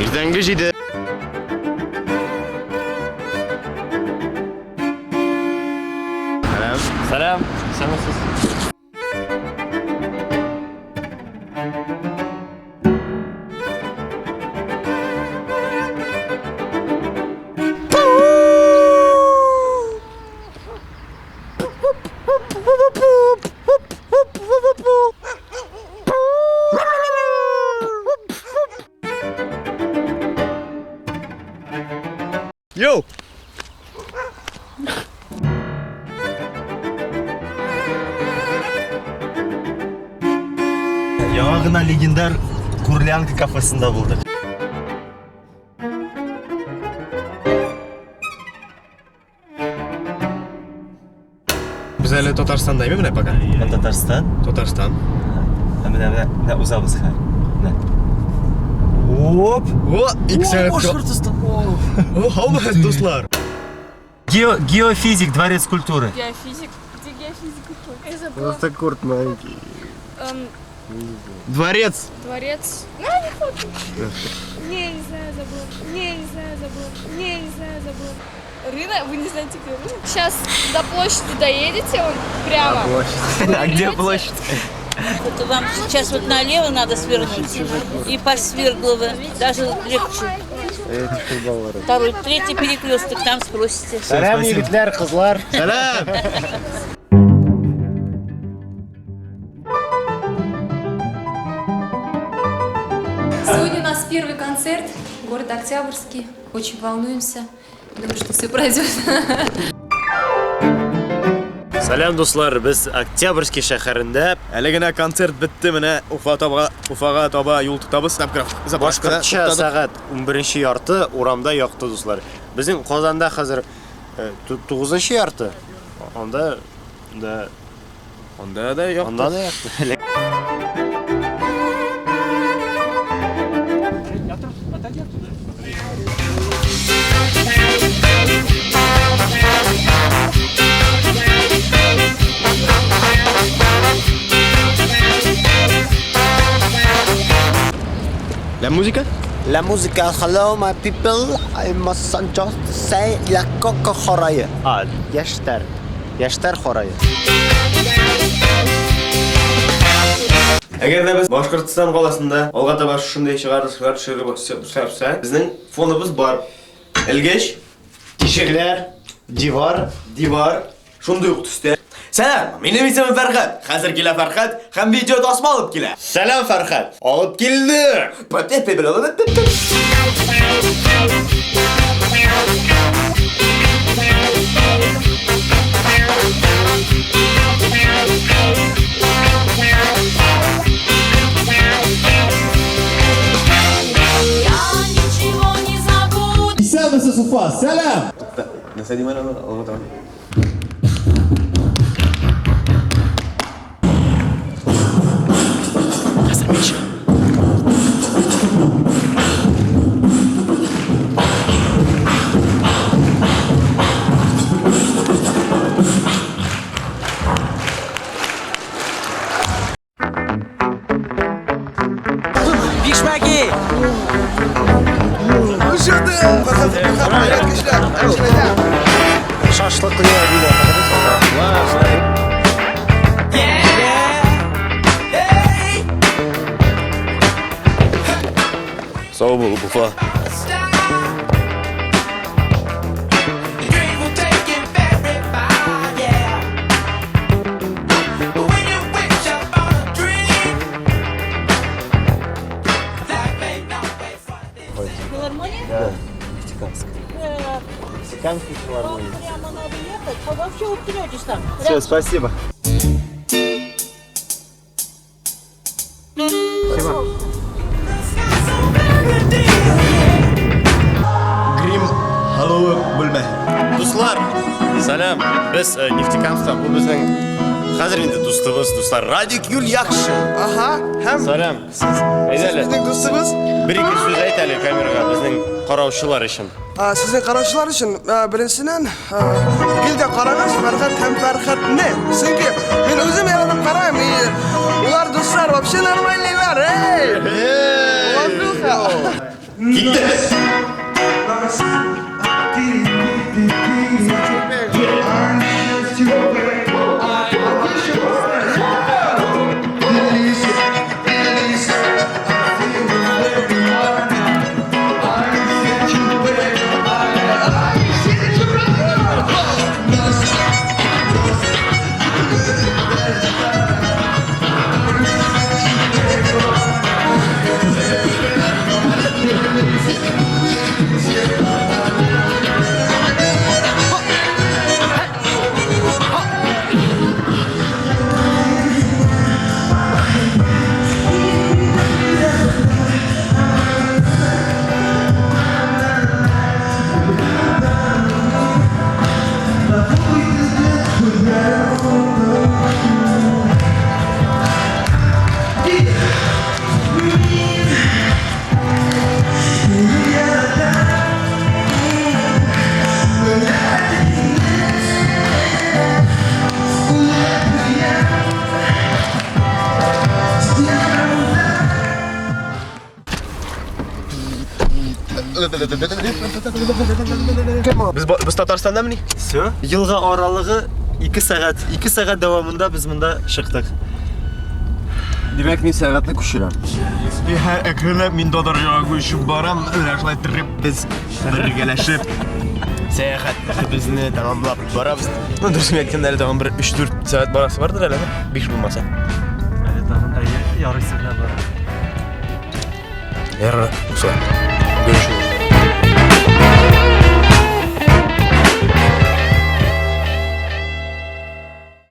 Иртәнге 7. Сәлам. Сәлам. Исәнмесез. Йоу! Яңа гына легендар Курлянка кафесында булдык. Без әле Татарстанда әйме менә пока. Ә Татарстан? Татарстан. Ә менә менә менә узабыз хәзер. Менә. Оп! О, ике сәгать. Башкортостан. О, һаумысыз, дуслар. Гео, геофизик, дворец культуры. Геофизик? Где геофизик? Я забыла. Просто курт маленький. Эм, Дворец. дворец. Ну, не помню. Не, не знаю, забыла. Не, не знаю, забыла. Не, не знаю, забыла. Рынок? Вы не знаете, где рынок? Сейчас до площади доедете, он прямо. А где площадь? Это вам сейчас вот налево надо свернуть. И по Свердлова. Даже легче. Второй, третий перекресток, там спросите. Сәлам, егетләр, кызлар. Сәлам. Сегодня у нас первый концерт, город Октябрьский. Очень волнуемся. Думаю, что все пройдет. Сәлам, дуслар. Без Октябрьский шәһәрендә. Әле генә концерт бетте, менә Уфа таба, Уфага таба юл тотабыз. Заправкада Башкортча туктадык. сәгать 11 ярты урамда якты, дуслар. Безнең Казанда хәзер 9 ярты. Анда да Анда да якты. Анда да якты. La música? La música, hello my people, I must just say la coco хорае. А, яшьтәр. Яшьтәр хорае. Әгәр дә без Башкортстан каласында алга таба шушындый чыгарышлар төшереп безнең фоныбыз бар. Элгеч, Тишекләр, дивар, дивар, шундый ук төстә. Сәлам, минем исемем Фәрхәт. Хәзер килә Фәрхәт һәм видео тасма алып килә. Сәлам, Фәрхәт. Алып килде. Я ничего не забуду. Исәнмесез, Уфа, сәлам! Нәрсә дим әле алга таба? Шашлык Сау бул, Уфа. Филармония? Да, Нефтекамск. Нефтекамский филармония. Прямо надо ехать. А вообще уткнетесь там. Все, спасибо. Грим Халлоуэ бүлмә. Дуслар, сәлам. Без Нефтекамскта. Бу безнең хәзер инде дустыбыз, дуслар. Радик Юльякшин. Ага, һәм Сәлам. Әйдә әле. безнең дустыбыз. Бер ике сүз әйт әле камерага безнең караучылар өчен. А, сезнең караучылар өчен, а, беренчедән, а, гел дә карагыз Фәрхәт һәм Фәрхәтне. Чөнки мин үзем яратып карыйм. Киттек! Без, без Татарстандамыни? Все. Елга аралыгы 2 сәгать. 2 сәгать дәвамында без монда чыктык. Димәк, мин сәгатьне күчерәм. Әкренләп мин Татарга күчеп барам. Менә шулай итеп без бергәләшеп сәяхәтебезне тәмамлап барабыз. Ну, дөресен әйткәндә, әле тагын бер 3-4 сәгать барасы бардыр әле, 5 булмаса. Әле тагын әйе, ярыйсы гына бар. Ярар, все. Görüşürüz.